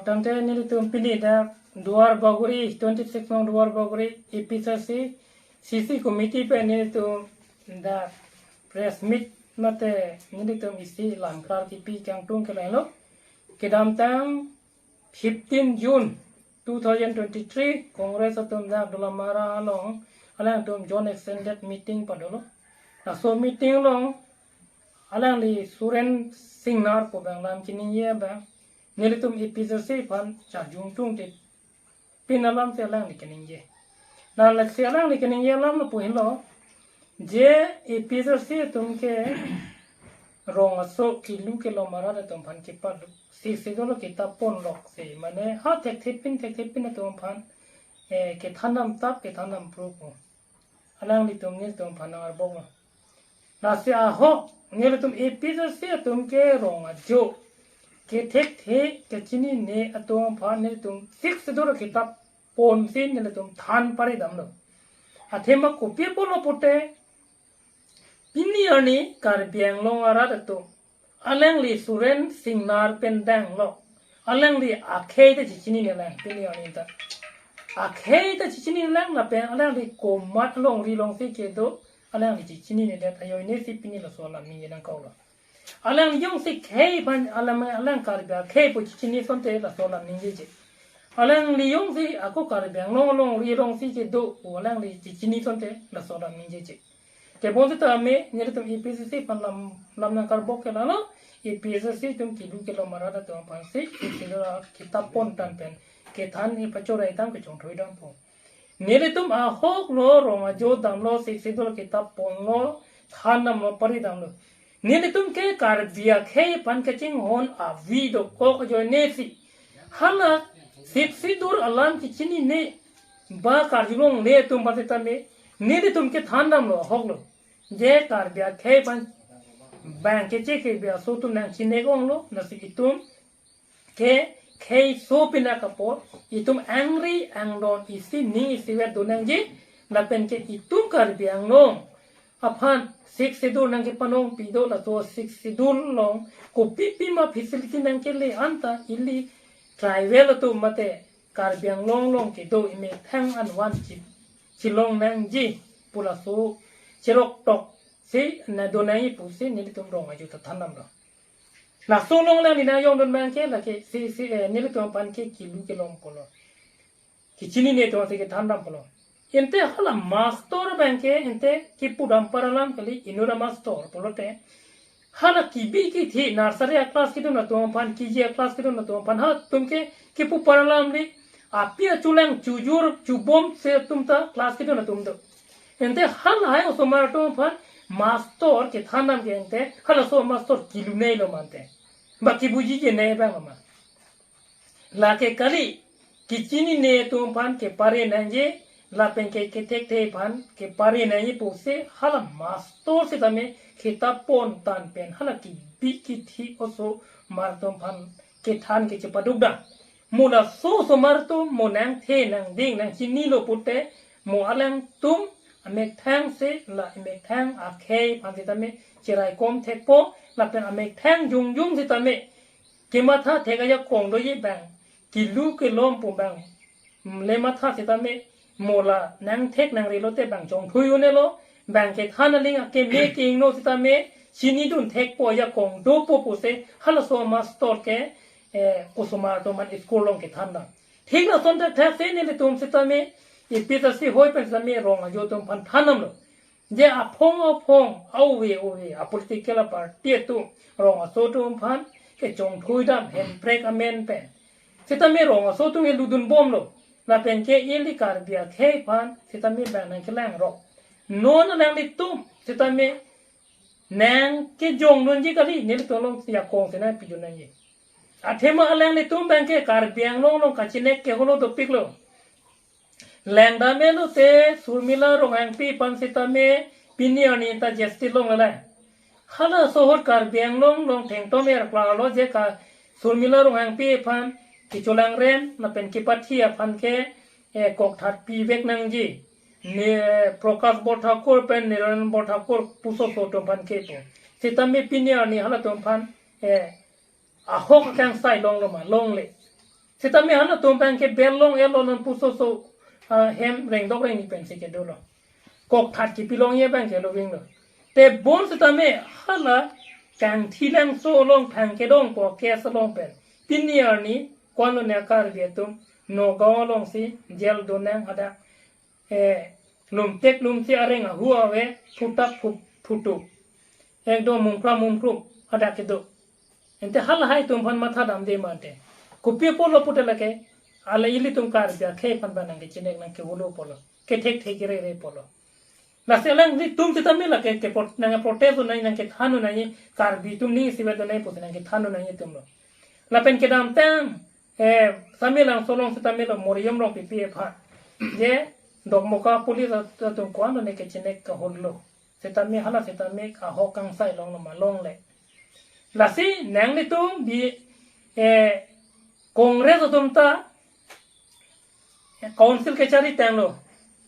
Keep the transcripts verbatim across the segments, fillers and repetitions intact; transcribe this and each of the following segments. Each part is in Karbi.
Tangte nelitum pini dak Duar Bagori, twenty six nong Duar Bagori A P H L C C C committee pen nelitum dak press meet mate nelitum isi lamklar kipi kangtung ke lahenlo. Kedamtang fifteen June two thousand twenty-three Congress atum dak Dolamara along alangtum joint extended meeting padolo. Laso meeting along alangli Suren Singnar pu abang lam keningje abang nelitum A P H L C aphan chajung tungte pin alam si alangli keningje. Na lasi alangli keningje alam lapu henlo, je A P H L C atum ke rong aso kilu kelom arat atum aphan kepadu, Sixth Schedule kitap ponlok si, mane ha thekthe pin thekthe pin atum aphan eh, kethan dam tap, kethan dam pro pu alanglitum nelitum aphan nang-arboklo. Lasi ahok nelitum A P H L C atum ke rong ajo kethekthe kachinine atum aphan nelitum Sixth Schedule kitap ponsi nelitum than pari damlo. Athema kopi pulo pute, pini arni Karbi Anglong arat atum alangli Suren Singnar pen danglo. Alangli akhei ta chechinine lang pini arni ta. Akhei ta chechinine lang lapen alangli komat alongri alongsi kedo alangli chechinine det ajoine si pini laso alam ningje nangkoklo. Alang jongsi khei aphan alang, alang Karbi akhei pu chechini asonte laso alam ningjeje. Alangli jongsi ako Karbi Anglong alongri alongsi kedo pu alangli chechini asonte laso alam ningjeje. Tebon sitame nelitum A P H L C aphan lam, lam nangkarbok ke lalo, A P H L C atum kilu kelom arat atum aphansi Sixth Schedule kitap pon tang pen kethan e pachorai dam, kechongthui dam pu. Nelitum ahoklo, rong ajo damlo, Sixth Schedule kitap ponlo, than damlo, pari damlo. Nelitum ke Karbi akhei aphan kachinghon avi dokok ajoine si hala Sixth Schedule alam kechinine ba karjulongle atum aphan sitame nelitum kethan damlo ahoklo. Je Karbi akhei aphan bang keche kebi aso atum nangchinek onglo, lasi itum ke khei so pinak apot itum angri angdon isi ning isivet do nangji, lapen ke itum Karbi Anglong aphan Sixth Schedule nangkepanong pido, laso Sixth Schedule along kopi pima facility nangkele anta ili tribal atum mate Karbi Anglong along kedo emethang anvan chi, chilong nangji pu laso cherok tok si na do nangji pusi nelitum rong ajo ta than damlo. Laso along alangli nangjongdun abang ke lake si, si, eh, nelitum aphan ke kilu kelom pulo, kechinine atum si kethan dam pulo. Ante hala mastor abang ke ante kipu dam par alam kali, inut amastor pulote hala kibi kithi nursery a-class kedun atum aphan, K G a-class kedun atum aphan halatum ke kipu par alam li, api achulang chujur chubom se atum ta class kedun atum do. Ante halahai osomar atum aphan mastor kethan dam ke ante halaso mastor kilu neilo ma ante. Ba kibujije ne abang ma. Lake kali, kechinine atum aphan kepare nangji, lapen ke kethekthe aphan kepare nangji pusi hala mastor sitame kitap pon tang pen hala kibi kithi osomar atum aphan kethan kechepaduk dam. Mo laso osomar atum mo nangthe nangding nangchinilo pute, mo alangtum amethang si la amethang akhei aphan sitame cheraikom thekpo, lapen amethang jongjong sitame kematha thek ajakong doji abang, kilu kelom pu abang, mm, le matha sitame mo la nangthek nangrilo te abang chongthui un-elo, abang kethan aling akeme ke-ingno sitame chinidun thekpo ajakong dopo pusi halaso mastor ke, eh, osomar atum aphan school along kethan dam. Thik lason thakthak si nelitum sitame, A P H L C hoi pen sitame rong ajo atum aphan than damlo. Je aphong aphong, ove ove, a-political party atum rong aso atum aphan kechongthui dam hemprek amen pen sitame rong aso atum kelutdun bomlo. Lapen ke ili Karbi akhei aphan sitame abang nangkelang rok. Non alanglitum sitame nangkejongdunji kali, nelitum along ajakong si nangpidun nangji. Athema alanglitum abang ke Karbi Anglong along kachinek ke holo dopiklo. Langdamelo te Surmila Ronghangpi aphan sitame pini arni ta G S T longle. Halaso ahut Karbi Anglong along thengtom er klarlo je ka Surmila Ronghangpi aphan kecholangrem lapen kepathi aphan ke, eh, kokthat pivek nangji. Ne, eh, Prakash Borthakur pen Niranjan Borthakur pusoso atum aphan kepo. Sitame pini arni halatum aphan, eh, ahok akangsai longlo ma, longle. Sitame hala atum abang ke bel long-etlo non pusoso, ah, hem rengdok rengni pensi kedolo. Kokthat kipilongji abang ke lovinglo. Tebon sitame hala Kangthilangso along thang kedongpo case along pen pini arni ko-an lone Karbi atum Nagaon alongsi jail donang hadak, eh, lumtek lumsi areng ahu ave, phutak phu-, phutu. Ekdom mungpra mungpru hadak kedo. Ante halahai atum aphan matha damde mante. Kopi apotlo pute lake, hala ilitum Karbi akhei aphan ba nangkechinek nangkeholo apotlo. Kethekthek kerere apotlo. Lasi alanglitum sitame lake ke prot-, nangprotest-un nangji, nangkethan-un nangji, Karbi atum ning isivet-un nangji pusi nangkethan-un nangji atumlo. Lapen kedamtang, eh, Samelangso along sitame lo Moriom Rongpipi aphan. Je, Dokmoka police at-, atum ko-an lone kechinek kaholo. Sitame hala sitame ahok kangsai longlo ma longle. Lasi nanglitum bi, eh, Congress atum ta, eh, council kechari tanglo,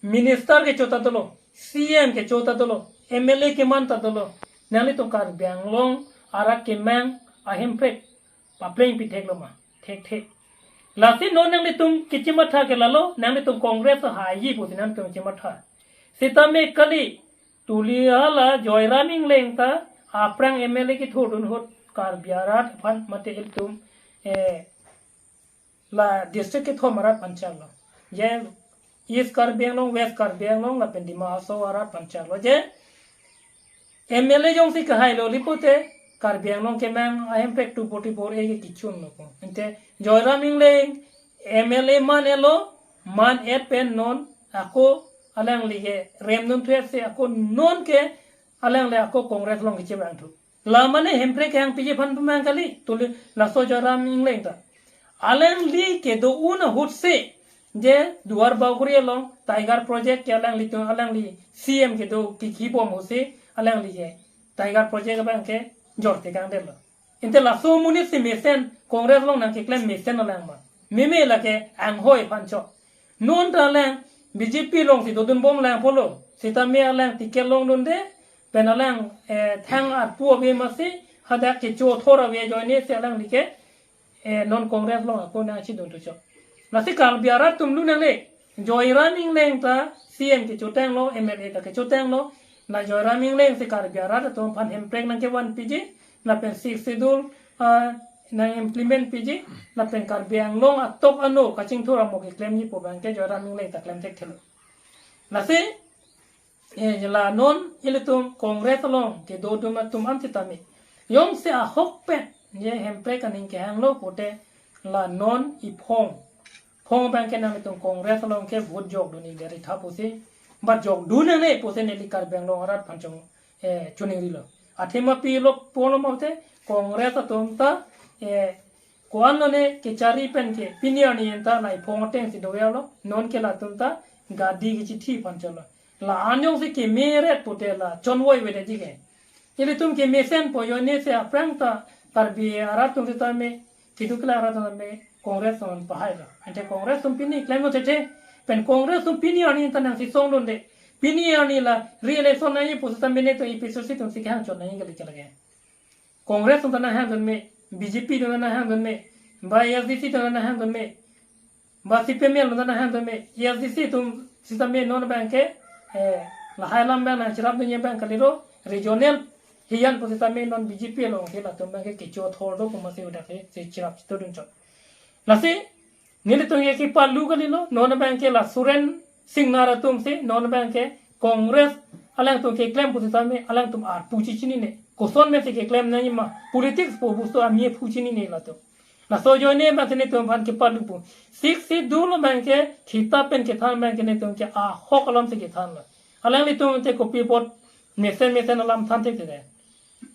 minister kecho ta dolo, C M kecho ta dolo, M L A keman ta dolo. Nanglitum Karbi Anglong arat kemang ahemprek papleng pitheklo ma, thekthe. Lasi non nanglitum kechimatha ke lalo, nanglitum Congress haiji pusi nanglitum chimatha. Sitame kali, tuli hala Joyram Engleng ta aphrang M L A kethurdun ahut Karbi arat aphan mate ilitum, eh, la district kethom arat aphan charlo. Je East Karbi Anglong, West Karbi Anglong, lapen Dima Hasao arat aphan charlo. Je M L A jongsi kahailo lipote Karbi Anglong kemang ahemprek two forty-four A ke kichunlo ko. Ante Joyram Engleng M L A man-etlo, man-et pen non ako alangli ke remdun thuetse ako non ke alangli ako Congress along kechevangthu. La mane hemprek kehang piji aphan pemang kali, tuli laso Joyram Engleng ta. Alangli kedo-un ahutsi, je Duar Bagori along Tiger Project ke alanglitum, alangli C M kedo kikhi bom ahutsi, alangli ke Tiger Project abang ke jor tekangdetlo. Ante laso amonit si mesen, Congress along nangkeklem mesen alang ma. Meme lake anghoi aphan chot. Non ta alang B J P alongsi dodunbom lang apotlo. Sitame alang ticket longdunde, pen alang, eh, thang arpu ave masi, hadak kecho thor ave ajoine si alangli ke, eh, non Congress along ako nangchidun thuchot. Lasi Karbi arat atum lu nangne, Joyram Engleng ta C M kechotanglo, M L A ta kechotanglo, la Joyram Engleng si Karbi arat atum aphan hemprek nangkevan piji, lapen Sixth Schedule, ah, nang-implement piji, lapen Karbi Anglong atok ano kachingthur amo keklemji pu abang ke Joyram Engleng ta klemthekthelo. Lasi, eh, la non ilitum Congress along kedodun atum an sitame, jongsi ahokpet je hemprek aning kehanglo pute, la non iphong, phong abang ke nanglitum Congress along ke vote jokdun-ik deri tha pusi, bat jokdun nangne pusi neli Karbi Anglong arat aphan chong, eh, choningrilo. Athema pilo pulo mate Congress atum ta, eh, ko-an lone kechari pen ke pini arni anta nai phong atengsi doyalo, non ke latum ta gadi kechithi aphan cholo. La-an jongsi kemeret pute la chonvoi vedetji ke. Ilitum kemesenpo ajoine si aphrang ta Karbi arat atum sitame, keduk kela arat atum sitame Congress atum pahailo. Ante Congress atum pini klemlo tete, pen Congress atum pini arni ta nangsi songdunde. Pini arni la re-election nangji pusitame netum A P H L C atumsi kehang chot nangji kali ke lake. Congress atum ta nanghangdun me, B J P atum ta nanghangdun me, ba A S D C atum ta nanghangdun me, ba C P I M L atum ta nanghangdun me, A S D C atum sitame non abang ke, eh, lahai alam abang nangcherapdunji abang kalilo, regional hiyan pusitame non B J P along ke latum abang ke kecho thor do pu masi hadak ke si cherap chitodun chot. Lasi nelitum ke kipalu kalilo, non abang ke la Suren Singnar atumsi, non abang ke Congress alangtum keklem pusitame, alangtum arpu chechinine. Koson pensi keklem nangji ma, politics pu bosthu amephu chinine latum. Laso ajoine abang si netum aphan kipalu pu. Sixth Schedule abang ke khita pen kethan abang ke netum ke ahok alamsi kethanlo. Alanglitum te kopi apot mesen mesen alam than thekthede.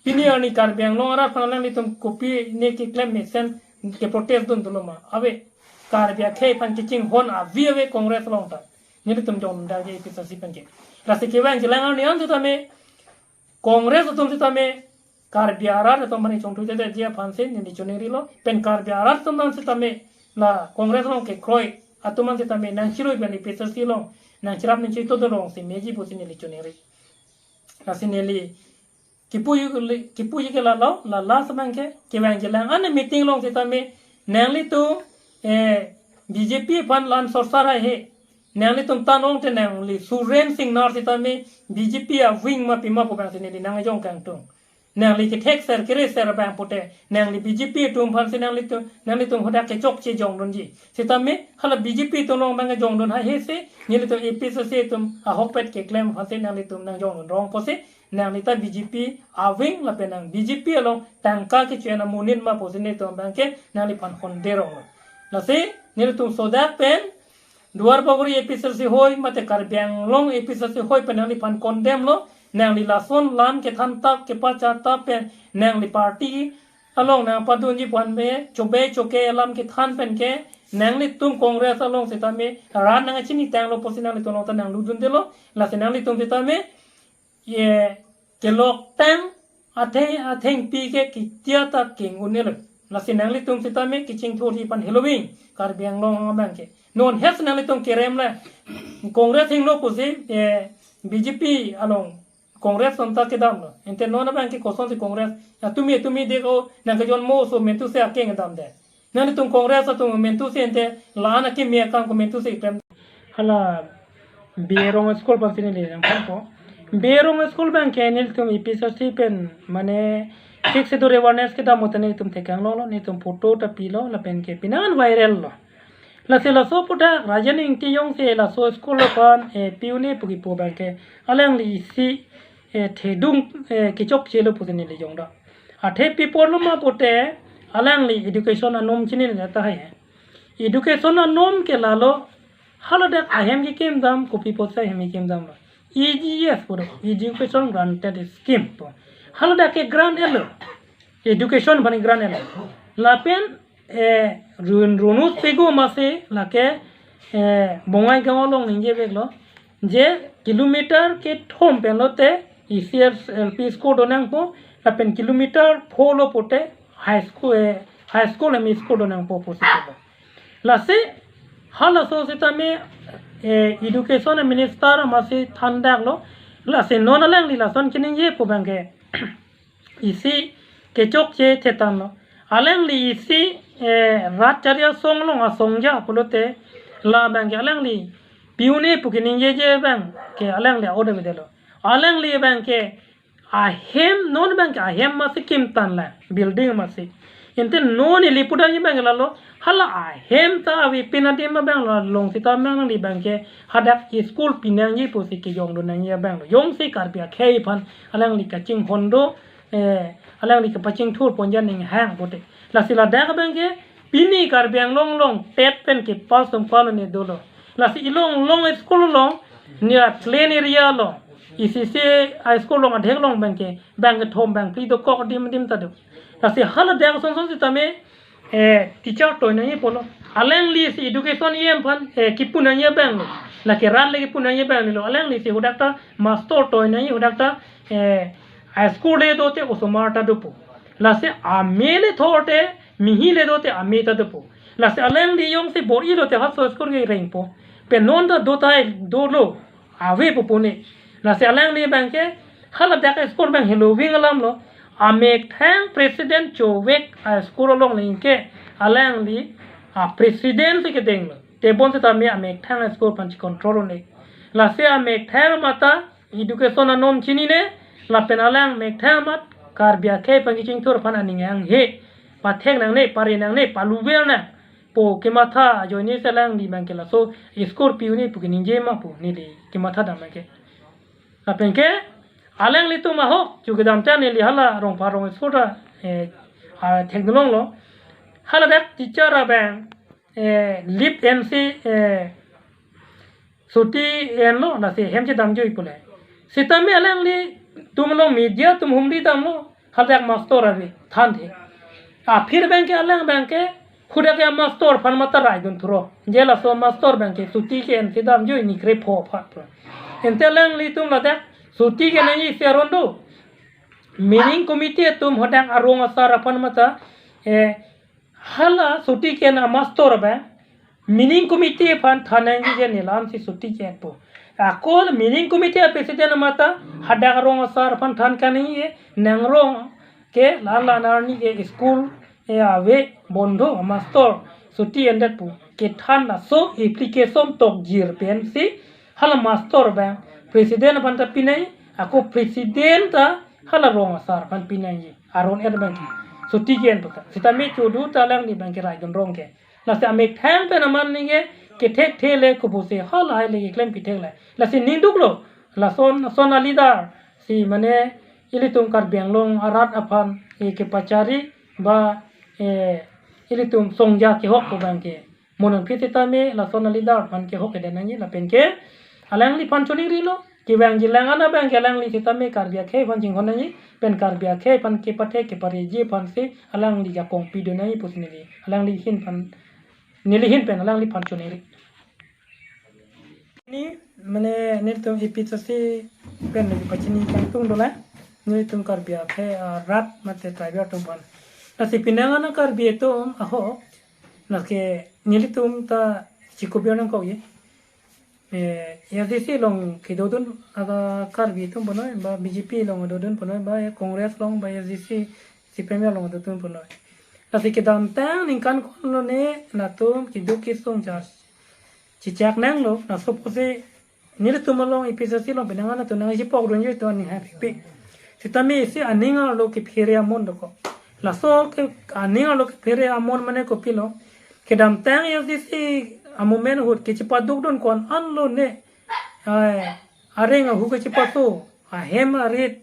Pini arni Karbi Anglong arat aphan alanglitum kopine keklem mesen ke protest dun dolo ma? Ave, Karbi akhei aphan kachinghon avi ave Congress along ta. Nelitum jongdunde A P H L C pen ke. Lasi kevangjilang arni an sitame, Congress atum sitame, Karbi arat atum mane chongthu jajak ji aphansi neli choningrilo, pen Karbi arat atum an sitame, la Congress along kekroi atum an sitame nangchirui pen A P H L C along nangcherap nangchito dun alongsi meji pusi neli choningri. Lasi neli kipuji ke, kipuji ke lalo, la last abang ke, kevangjilang an meeting along sitame, nanglitum eh, B J P aphan la-an sorsar haihe. Nanglitum ta nong te nangli Suren Singnar sitame B J P a-wing ma pima pu abang si neli nangjong kangtung. Nangli kethekser kereser abang pute nangli B J P atum aphan si nanglitum, nanglitum hadak kechokche jongdunji. Sitame hala B J P atum along abang jongdun haihe si nelitum A P H L C atum ahokpet keklem aphan si nanglitum nangjongdun rong pusi nangli ta B J P a-wing lapen nang B J P along tangka kecho-en amonit ma pusi nelitum abang ke nangliphan hon-e rong. Lasi nelitum sodak pen Duar Bagori A P H L C hoi mate Karbi Anglong A P H L C hoi pen nangliphan condemn lo, nangli lason lam kethan tap kepacha tap pen nangli party along nangpadunji pu-an me chobe choke alam kethan pen ke nanglitum Congress along sitame rat nangchinitanglo pusi nanglitum along ta nangdundelo, lasi nanglitum sitame ye keloktang atheng athengpi ke kitia ta king-un-elo. Lasi nanglitum sitame kachingthurji aphan heloving Karbi Anglong abang ke. Non hes nanglitum kerem le Congress hingno pusi, eh, B J P along Congress anta kedamlo. Ante non abang ke kosonsi Congress atumi atumi deko nangkejon mo so mentu si akeng damde. Nanglitum Congress atum mentu si ante la-an akimi akam ko mentu si klem. Hala Berong school aphan si neli nangphan ko. Berong school abang ke nelitum A P H L C pen mane Sixth Schedule awareness kedam ahut nelitum thekang longlo, nelitum photo ta pilo lapen ke pinan viral lo. Lasi laso aputhak Rajen Ingti jongsi laso school aphan, eh, pi-un-e pu kipu abang ke alangli isi, eh, thedung, eh, kechokchelo pusi neli jongdam. Athe pi apotlo ma pute alangli education anom chinine tahai. Education anom ke lalo haladak ahem kekim dam, kopi apotsi ahem kekim dam lo. E G S pu do, Education Granted Scheme pu. Haladak ke grant elo. Education aphan grant elo. Lapen, eh, Run-, Ronut Pegu masi lake, eh, Bongaigaon along ningjeveklo. Je kilometer kethom pen lote E C S L P school do nangpo, lapen kilometer pho lo pute high school, eh, high school M E school do nangpo pusi kelo. Lasi halaso sitame, eh, education minister masi thandaklo. Lasi non alangli lason chiningje pu abang ke isi kechokche chethanlo. Alangli isi, eh, rat chariya song along asong ja pulote la abang ke alangli pi-un-e pu keningjeje abang ke alangli a-order avedetlo. Alangli abang ke ahem, non abang ke ahem masi kimtang la, building masi. Ante non ili pudamji abang lalo, hala ahem ta avepin adim abang la along sita alangli abang ke hadak school pinangji pusi kejongdun nangji abang lo. Jongsi Karbi akhei aphan alangli kachinghon do, eh, alangli kapachingthur ponji aning hang pute. Lasi ladak abang ke pini Karbi Anglong along TET pen kepass atum ko-an ne dolo. Lasi ilong long school along, ne a plain area along, E C C high school along adhek along abang ke bang kethom bang phli dokok adim adim ta do. Lasi haladak asonson sitame, eh, teacher toi nangji pulo. Alangli si education E M aphan, eh, kipu nangji abang lo. Lake rat le kipu nangji abang lo. Alangli si hadak ta master toi nangji, hadak ta, eh, high school le dote osomar ta dopo. Lasi ame le thorte, mihi le dote ame ta dopo. Lasi alangli jongsi bor-i lote halaso school kerengpo. Pen non ta do tahai dolo, avepo pu ne. Lasi alangli abang ke haladak school abang heloving alam lo. Amethang president chovek a-school along le ke alangli a-president si kedenglo. Tebon sitame amethang school aphan chicontrol un-e. Lasi amethang amat ta education anom chinine, lapen alang methang amat Karbi akhei aphan kachingthur aphan aning hanghe. Pathek nangne, pare nangne, paluver nang pu kematha ajoine si alangli abang ke laso school pi-un-e pu keningje ma pu neli kematha dam abang ke. Lapen ke alanglitum ahok chu kedam ta neli hala Rongpharong school ta, eh, a thekdunlonglo. Haladak teacher abang, eh, leave en si, eh, chuti enlo, lasi hem chedamjui pule. Sitame alanglitum along media atum humri damlo, haladak master ave thanthe. Aphir abang ke alang abang ke hadak ke master aphan mata raidun thuro. Je laso master abang ke chuti ke en si damjui ni krepho aphan. Ante alanglitum ladak chuti kenangji isi aron do. Meeting committee atum hadak arong asar aphan mata, eh, hala chuti ke-en amaster abang meeting committee aphan than nangji je ne la-an si chuti ke-enpo. Ako meeting committee a-president amat ta hadak arong asar aphan than kaningje, nang rong ke la-an la-an arni ke school, eh, ave bondho, master Chuti endet pu kethan laso application tokjir pensi hala master abang president aphan ta pinai, ako president ta hala rong asar aphan pinai, aron et abang ke. Chuti ke-en pu ta. Sitame chodu ta alangli abang ke raidun rong ke. Lasi amethang pen amat ningke kethekthe le kopusi halahai le keklem kethek le. Lasi ningduklo. Lason, son a-leader si mane ilitum Karbi Anglong arat aphan e kepachari ba e ilitum songja kehok pu abang ke. Mo nangphi sitame lason a-leader aphan kehok kedet nangji lapen ke alangliphan choningrilo. Kevangji lang an abang ke alangli sitame Karbi akhei aphan chinghon nangji. Pen Karbi akhei aphan kepathe kepareji aphansi alangli jakong pidun nangji pusi neli alangli ahin aphan, neli ahin pen alangliphan choningri. Ni mane nelitum A P H L C pen lagi pachini kangtung dolang. Nelitum Karbi akhei arat mate tribal atum aphan. Lasi penang an Karbi atum ahok. Lake nelitum ta chikupir nangkok ye. Eh, A D C along kedodun aga Karbi atum punoi, ba B J P along dodun punoi, ba ya Congress along, ba A D C, C P M along dodun punoi. Lasi kedamtang ningkan konlo ne latum keduk kesung jas chichak nanglo, laso pusi nelitum along A P H L C along penang an latum nangchipokdunji atum aning haiphikpik. Sitame isi aning arlo kephere amun dokok. Laso ke aning arlo kephere amun mane kopilo. Kedamtang A D C a-movement ahut kechepadukdun ko-an anlo ne. Ai, areng ahu kechepaso, ahem arit,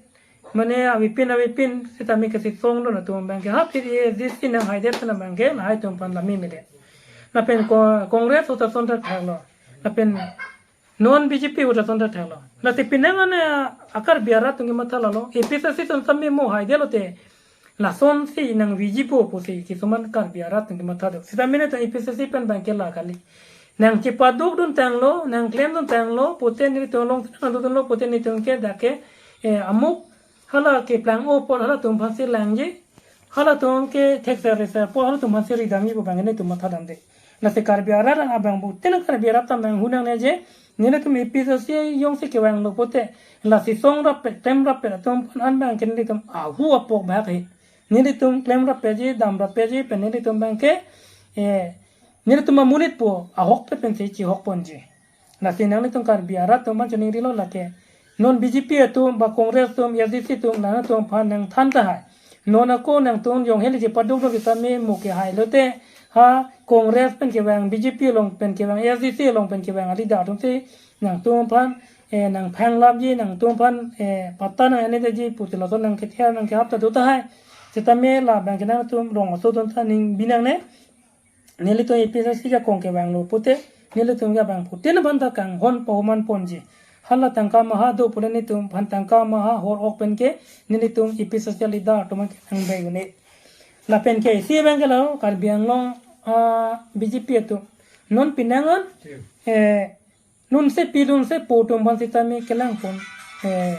mane avepin avepin sitame kachesongdun atum abang ke. Ha phi A D C nanghaidet pen abang ke lahai atum aphan la memedet. Lapen ko-, Congress ahut ason ta thaklo. Lapen non B J P ahut ason ta thaklo. Lasi penang an a-Karbi arat atum kematha lalo. A P H L C atum sitame mo haidetlo te lasonsi nangviji po pusi kisuman Karbi arat atum kematha do. Sitame nelitum A P H L C pen abang ke la kali. Nangchepadukdun tanglo, nangklemdun tanglo, pute nelitum along nangdodunlo, pute nelitum ke dak ke, eh, amuk hala keplang apot halatum aphansi langji, halatum ke thekser reser apot halatum aphansi ridamji pu abang nelitum mathadamde. Lasi Karbi arat an abang pute nang Karbi arat atum abang hunang ne je, nelitum A P H L C jongsi kevanglo pute, lasi song rappet, klem rappet atum aphan abang ke nelitum ahu apok bak he. Nelitum klem rappetji, dam rappetji, pen nelitum abang ke, eh, nelitum amonit po, ahokpet pensi chihok ponji. Lasi nanglitum Karbi arat atum aphan choningrilo lake. Non B J P atum, ba Congress atum, A D C atum, nangtum aphan nangthan tahai. Non ako nangtum jong heli chepadukdun sitame mo kehailo te, ha Congress pen kevang, B J P along pen kevang, A D C along pen kevang a-leader atumsi nangtum aphan, eh, nangphanglapji, nangtum aphan, eh, patta nang-enedetji pusi lason nangkether nangkehap ta do tahai. Sitame la abang ke nangtum rong aso atum ta ning binang ne. Nelitum A P H L C ajakong kevanglo pute, nelitum ke abang pute nangphan ta kanghon pahuman ponji. Hala tangka maha do pule nelitum aphan tangka maha hor-ok pen ke, nelitum A P H L C a-leader atum ke nangbai une. Lapen ke isi abang ke lo, Karbi Anglong, ah, B J P atum. Non penang an, eh, lunsepi lunsepo atum aphan sitame kelang pon, eh,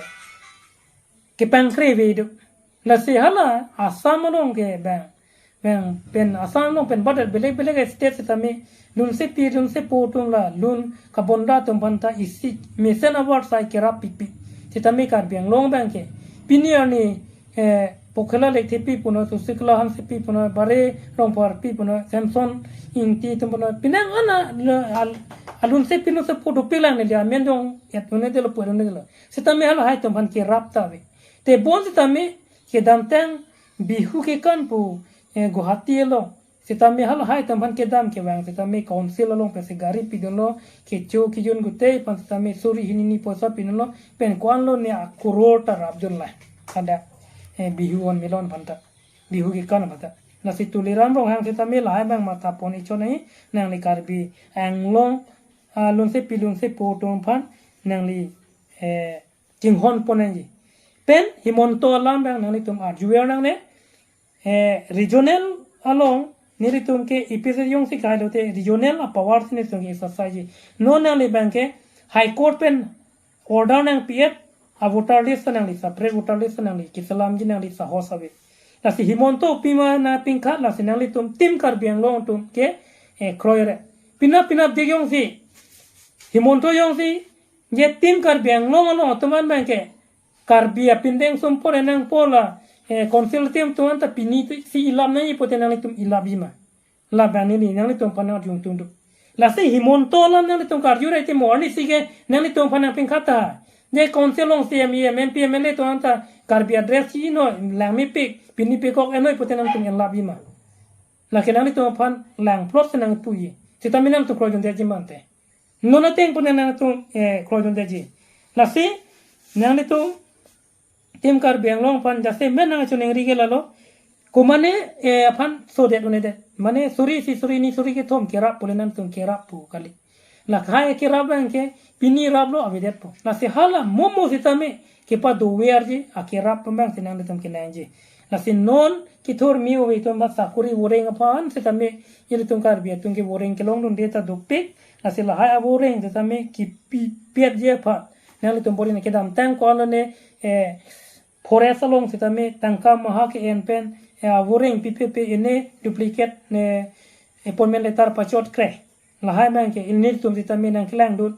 kepangkre ave do. Lasi hala Assam along ke abang, abang pen Assam along pen badet belek belek state sitame lunsepi lunsepo atum la lun kabonda atum aphan ta isi mesen award sai kerap pipi. Sitame Karbi Anglong abang ke pini arni, eh, Pokhela Lekthepi punoi, Susikla Hansepi punoi, Bare Rongpharpi punoi, Samson Ingti atum punoi, penang an a, al-, alunsepi lunsepo dopik lang neli amen jong et-un-edetlo, pu-un-edetlo. Sitame halahai atum aphan kerap ta ave. Tebon sitame kedamtang Bihu kekan pu, eh, Guwahati along. Sitame halahai atum aphan kedam kevang sitame council along pensi gari pidunlo, kecho kejun gutei aphan sitame suri hini hini poisa pidunlo, pen ko-anlo ne a-crore ta rapdun la. Ada, eh, Bihu on milon aphan ta. Bihu kekan aphan ta. Lasi Tuliram Ronghang sitame lahai abang matha pon icho nai, nangli Karbi Anglong, ah, lunsepi lunsepo atum aphan nangli, eh, chinghon pon nangji. Pen Himanta alam abang nanglitum arjuver nangne, eh, regional along nelitum ke A P H L C jongsi kailo te regional a-power si nelitum ke exercise ji. Non nangli abang ke High Court pen order nangpi-et, a-voter list nangli, separate voter list nangli, keselamji nangli sahos ave. Lasi Himanta pima na pingkhat, lasi nanglitum Team Karbi Anglong atum ke, eh, kroire. Penap penap dik jongsi, Himanta jongsi, je Team Karbi Anglong along atum an abang ke, Karbi apindeng sumpot enang pola, eh, council team atum an ta pini tu si ilap nangji pute nanglitum ilapji ma. Labang neli nanglitum aphan nangjung tungduk. Lasi Himanta alam nanglitum karju rai ti mo arnisi ke nanglitum aphan nangpingkhat tahai. Je council along si M E, M P, M L A atum anta Karbi address si no langmepik, pini pekok enoi pute nangtum enlap ji ma. Lake nanglitum aphan langplot si nangpuji. Sitame nangtum kroidundetji mante. Non ateng pute nangtum, eh, kroidundetji. Lasi nanglitum Team Karbi Anglong aphan jasemet nangchiningri ke lalo. Komane, eh, aphan sodet un'edet. Mane suri isi suri hini suri kethom kerap pu le nangtum kerap pu kali. Lahai kerap abang ke pini raplo avedetpo. Lasi hala momo sitame kepadoverji akerap abang si nanglitum kenangji. Lasi non kethur mi ove atum ba sakori voreng aphan sitame ilitum Karbi atum ke voreng kelongdunde ta dopik. Lasi lahai avoreng sitame kipipetji aphan nanglitum bor-i ne kedamtang ko-an lone, eh, forest along sitame tangka maha ke-en pen, eh, avoreng pipepe ene duplicate ne appointment letter pachot kre. Lahai abang ke nelitum sitame nangkelangdun.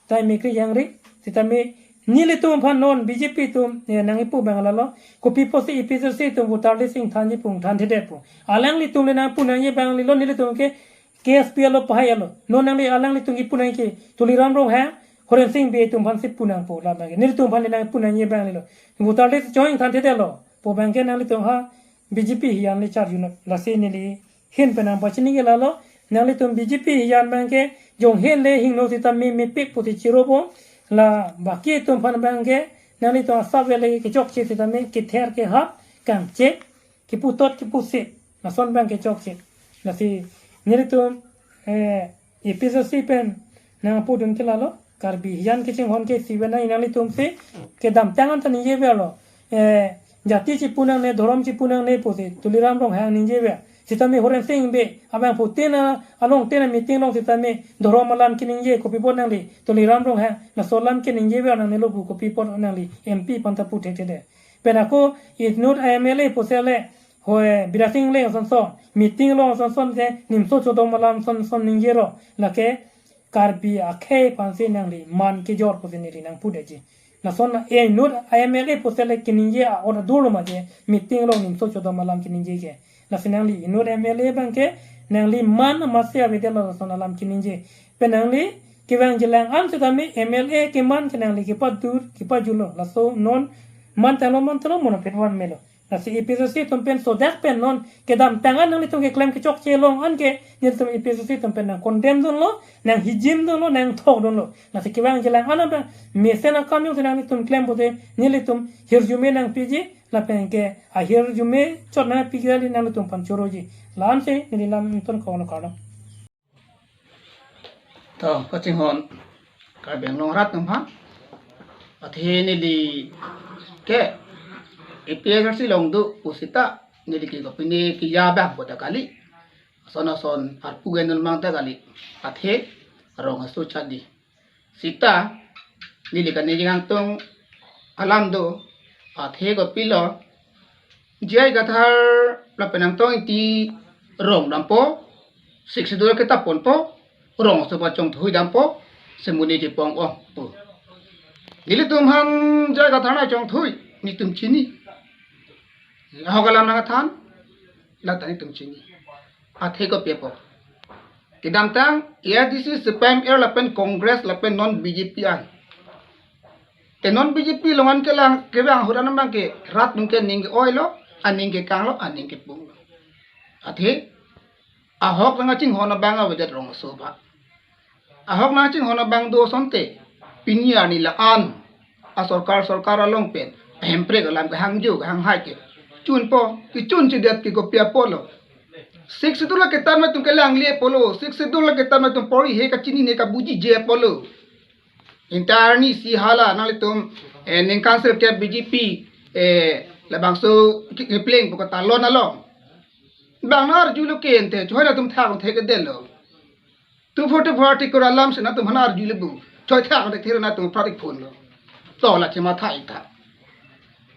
Tai mekri yangri sitame nelitum aphan non B J P atum, eh, nangkipu abang lalo. Kopi pusi A P H L C atum voter list ingthanji pu ingthanthedetpo. Alanglitum le nangpu nangji abang lilo nelitum ke K S P alo pahai alo. Non nangli alanglitum kipu nang ke Tuliram Ronghang, Horensing Bey atum aphan si pu nangpo labang ke. Nelitum aphan le nangpu nangji abang lilo. Voter list choi ingthanthedetlo. Pu abang ke nanglitum ha B J P hiyan le charjunot. Lasi neli ahin pen nangpachini ke lalo. Nanglitum B J P hiyan abang ke jong ahin le hingno sitame mepik pusi chirobom. La baki atum aphan abang ke nanglitum asap le kechokche sitame kether kehap kangchek kiputot kipusip. Lason abang kechokche. Lasi nelitum, eh, A P H L C pen nangpudun ke lalo. Karbi hiyan kachinghon ke siven nang nanglitum si kedamtang anta ningjeverlo. Eh, jati chipu nangne, dhorom chipu nangne pusi Tuliram Ronghang ningjever. Sitame Horensing Bey abang pu tena along tena meeting along sitame dhorom alam keningje kopi apot nangli Tuliram Ronghang laso alam keningjever nangnelo pu kopi apot nangli M P aphanta pu thekthedet. Pen ako inut M L A pusi le hoi Bidya Sing Engleng asonson meeting along asonson te nimso chodom alam sonson ningjero lake Karbi akhei aphan si nangli man kejor pusi neli nangpudetji. Lason inut M L A pusi le keningje a-ot adur lo ma je meeting along nimso chodom alam keningje ke. Lasi nangli inut M L A abang ke nangli man amatsi avedetlo lason alam keningje. Pen nangli kevangjilang an sitame M L A keman ke nangli kepadur kepajulo. Laso non man tanglo man tanglo mono petwan melo. Lasi A P H L C atum pen sodak pen non kedamtang an nanglitum keklem kechokche along an ke nelitum A P H L C atum pen nangcondemn dunlo, nanghijim dunlo, nangthok dunlo. Lasi kevangjilang an abang mesen akam jongsi nanglitum klem pute nelitum hirjume nangpiji lapen ke ahirjume chot nangpi kali nanglitum aphan choroji. La-an si neli lam ingtun kong lo kardom. To, kachinghon Karbi Anglong arat atum aphan. Athe neli ke A P H L C along do pusita neli ke kopine keja abang pu ta kali. Ason ason arpu ke non mang ta kali. Athe rong aso chadi. Sita neli kane jingtung alam do. Athe kopilo J I Kathar lapen Angtong Ingti rong dampo, Sixth Schedule kitap ponpo, rong aso aphan chongthui dampo, semuni chepong ong pu. Nelitum aphan J I Kathar nangchongthui, netum chini. Ahok alam nangthan, lata netum chini. Athe kopi apot. Kedamtang A I D C, C P I M, lapen Congress, lapen non B J P an. Te non B J P along an kelang kevang ahut an abang ke rat atum ke aning ke-oilo, aning kekanglo, aning kepunglo. Athe ahok nangchinghon abang avedet rong aso aphan. Ahok nangchinghon abang do asonte pini arni la-an asorkar sorkar along pen ahemprek alam kehangjo kehanghai ke chunpo, kechun chidet ke kopi apotlo. Sixth Schedule la kitap atum kelang le apotlo, Sixth Schedule la kitap atum pori he kachinine kabujije apotlo. Intarni si hala nanglitum, eh, ningkan sirkep B J P, eh, labangso ki-, kipleng pu katalon along. Bang nang arjulo ke ente, choi nangtum thak thekdetlo. Two forty-four article alam si nangtum aphan arjulo bu. Choi thak thek thero nangtum pratik phonlo. To la chema thai ta.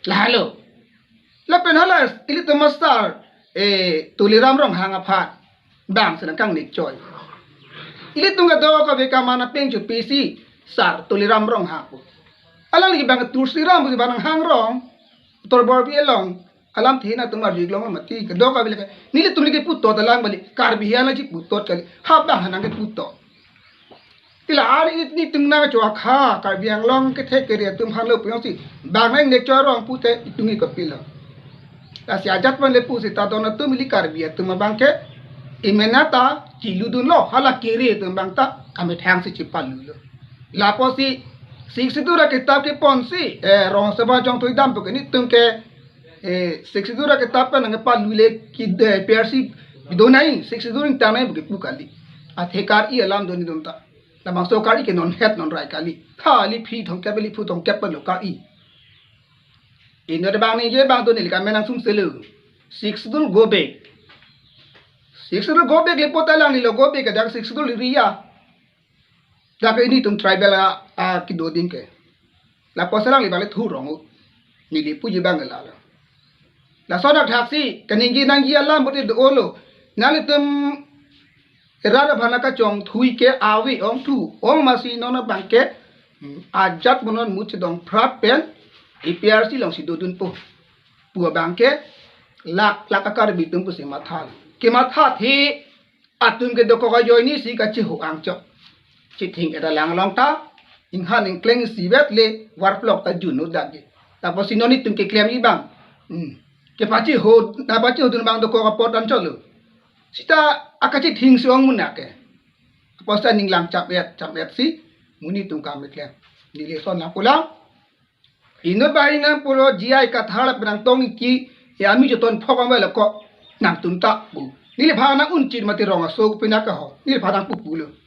Lahelo. Lapen hala ilitum asar, eh, Tuliram Ronghang aphan bang si nangkangnik choi. Ilitum kadokave kaman apeng chu P C sar Tuliram Ronghang pu. Alangli bang Tulsiram pu bang nanghang rong, Uttar Borbi along. Alamthe nangtum arju-ik long mati, kedok abile ke. Nelitum le keputot alam kali, Karbi hian aji putot kali. Hap bang ha nangkeputot. Ti la ari nelitum nangcho akha, Karbi Anglong kethe kere atum aphan lo pu jongsi bang nang nek cho arong pute itum ke kopilo. Lasi ajat man le pu seta don atum ili Karbi atum abang ke, imena ta chiludunlo, hala kere atum abang ta amethang si chipalulo. Lapusi Sixth Schedule akitap keponsi, eh, rong sabha jongthui dampo ke nelitum ke, eh, Sixth Schedule akitap pen nangpalule ke, eh, P R C do nai, Sixth Schedule ingtang nai pu kepu kali. Athe kar-i alam do nelitum ta. Labangso kar-i ke non het non rai kali. Tha ili phi thomkep ili phu thomkep pen lo kar-i. Inut abang ningje abang do neli kamenangsum selu. Sixth Schedule go back. Sixth Schedule go back le pota lang nilo go back ke dak Sixth Schedule area. Dak nelitum tribal a, a kedo adim ke. Lapusi alangli abang le thurong o. Neli puji abang ke lalo. Lason athaksi kaningje nangji alam pute do-olo. Nanglitum rat aphan kachongthui ke ave ongthu. Ong masi non abang ke, hmm, ajat mo non muchidong prat pen A P R C alongsi dodunpo pu abang ke lak lak a Karbi atum pusi matha. Kemathathe atum ke dokok ajoine si kachiho angchok. Chithing-et alang along ta inghan ingkleng isivet le varplok ta jun-o dak ke. Lapusi non nelitum keklemji abang, hmm, kepachiho, nangpachihodun abang dokok apot anchotlo. Seta akachithing si ong munak ke. Lapusi ninglang cham-et cham-et si monit atum kam keklem. Neli lason nangpulang. Inut abang nangpulo J I Kathar penang tong iki ya ami joton phok amai loko nangtum ta bu. Neliphan nang-unchit mati rong aso pinaka ho. Neliphan nangpupulo.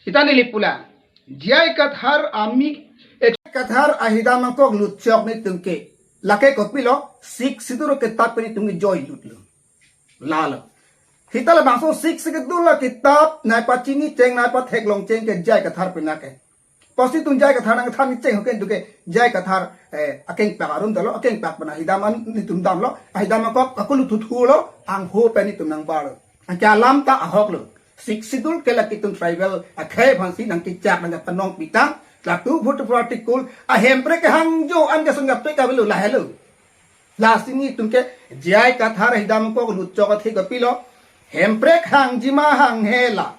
Seta neli pulang. J I Kathar ami, eh, Kathar ahidam angkok lutchok nelitum ke. Lake kopilo Sixth Schedule akitap pen nelitum ke joilutlo. Lalo. Seta labangso Sixth Schedule akitap nangpachini cheng nangpatheklong cheng ke J I Kathar penang ke. Pusi nelitum J I Kathar nangthan cheng ho ke nelitum ke J I Kathar, eh, akengpak arum dalo, akengpak pen ahidam an nelitum damlo, ahidam angkok akulu thuthulo, angho pen nelitum nangbarlo. Anke alam ta ahoklo. Sixth Schedule ke lake itum tribal akhei aphansi nangkechak nangpanong pitang, la two forty-four article, a Hemprek kehangjo an ke sung yapte kavelo lahelo. Lasi nelitum ke J I Kathar ahidam angkok lutchok athe kopilo. Hemprek hangjima hanghe la.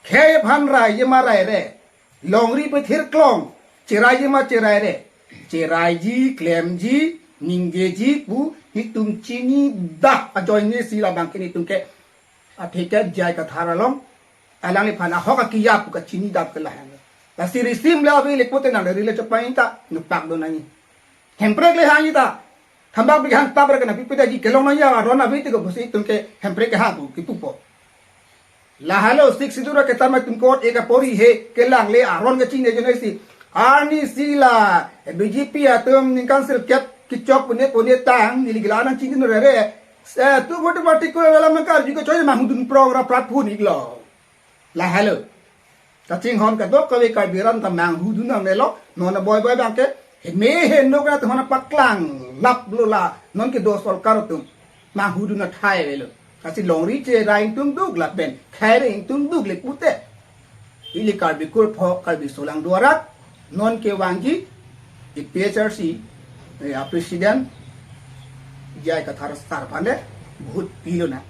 Khei aphan raijima raire. Longri pethir klong. Cheraijima cheraire. Cheraiji, klemji, ningjeji pu nelitum chinidak ajoine si labang ke nelitum ke. Athe ke J I Kathar along alangliphan ahok akiya pu kachinidak ke lahen. Lasi risim le ave le pute nang le rile chepang ta nupak do nangji. Hemprek le hangji ta. Thambak bihang tabra ke nangpipedaji kelong nangji aron ave te ko pusi nelitum ke Hemprek kehang pu kipupo. Lahelo Sixth Schedule akitap ma nelitum kot eka pori he kelang le aron kachini ajoine si. Arnisi la B J P atum ningkan sirkep kechok pune pune tang neli gila nangchini nurere. Eh, two forty-four article alam nangkarju kechok manghudun prong ra prat phun-iklo. Lahelo. Kachinghon kadokave Karbi arat ta manghudun nangnelo, non aboi boi abang ke, heme henok ra tuhona paklang, laplo la, non kedo sorkar atum, manghudun athai avelo. Lasi longri cherai ingtungduk lapen, khaire ingtungduk le pute. Ili Karbi kurpho, Karbi solang duarat, non kevangji, A P H R C, eh, a president, J I Kathar sar aphan le, vote pilonang.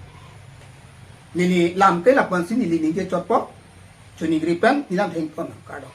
Neli lam ke lapuan si neli ningje chotpo, chuningri pen, neli lam thengpon, kardom.